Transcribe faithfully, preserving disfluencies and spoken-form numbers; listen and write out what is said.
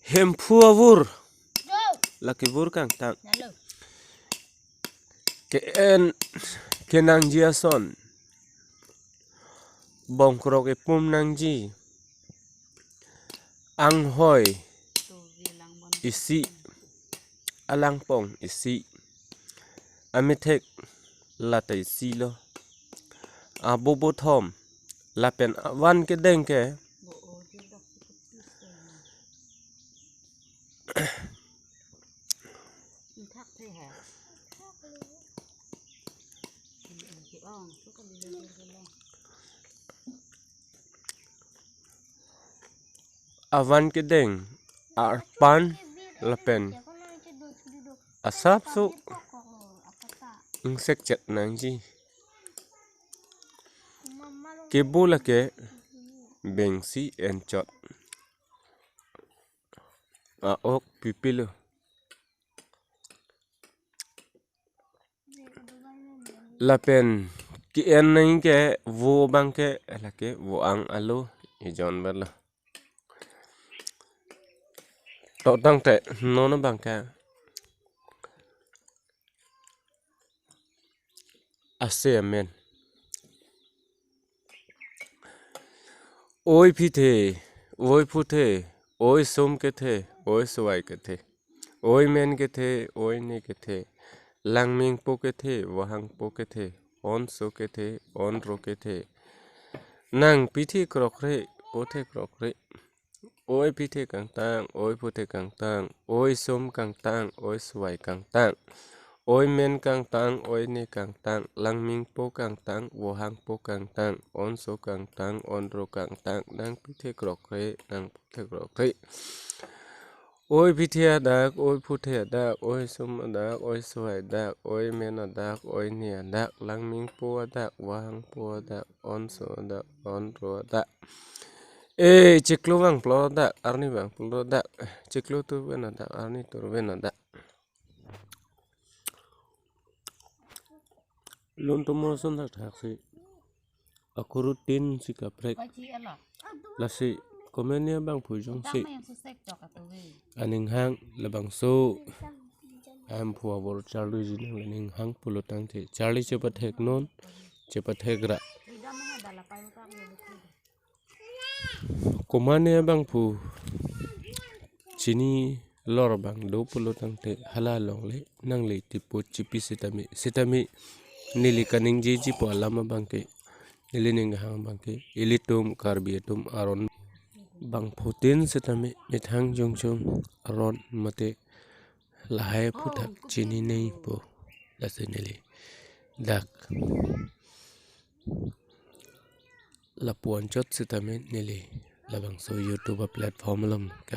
Hemphu avur. Lake vur kangtang. Ke-en kenangji ason. Bongkrok ipum nangji. Anghoi isi. Alangpong isi. Amethek lata isi lo. Abobo thom. Lapen avan kedeng ke. Avan kedeng, arpan lapen asapso ingsekchet nangji. Kebo lake bengsi enchot. A-ok pipilo. Lapen ke-en nangke vo abangke lake vo-ang alo ejon berlo. To tangte non abangke ase amen. Oi phi the, oi phu the, oi som kethe, oi sowai kethe, oi men kethe, oi ne kethe, langmingpo kethe, vohangpo kethe, onso kethe, onro kethe, nangpithe krokre, pothe krokre. Oi pithe kangtang, oi phuthe kangtang, oi som kangtang, oi sowai kangtang, oi men kangtang, oi ne kangtang, langmingpo kangtang, vohangpo kangtang, onso kangtang, onro kangtang, nangpithe krokre, nangphuthe krokre. Oi pithe adak, oi phuthe adak, oi som adak, oi sowai adak, oi men adak, oi ne adak, langmingpo adak, vohangpo adak, onso adak, onro adak. E, chiklo vangplo adak, arni vangplo adak, chiklo turven adak, arni turven adak. Lun tomo son thakthak si. Akuru tin si kaprek. Lasi comment-ni abangphu jongsi aning hang labangso Hemphu avur charliji nangli ning hang pulo tangte charli chepathek non, chepathek ra. Komatne abangphu chini lor abang do pulo tangte hala longle nangli tipo chipi sitame, sitame neli kaningjeji pu alam abangke, neli ning hang abangke, ilitum Karbi atum aron bangphutin sitame methang jongchong aron mate lahai aphuthak chini nangpo. Lasi neli dak lapu-an chot sitame neli labangso YouTube platform along ke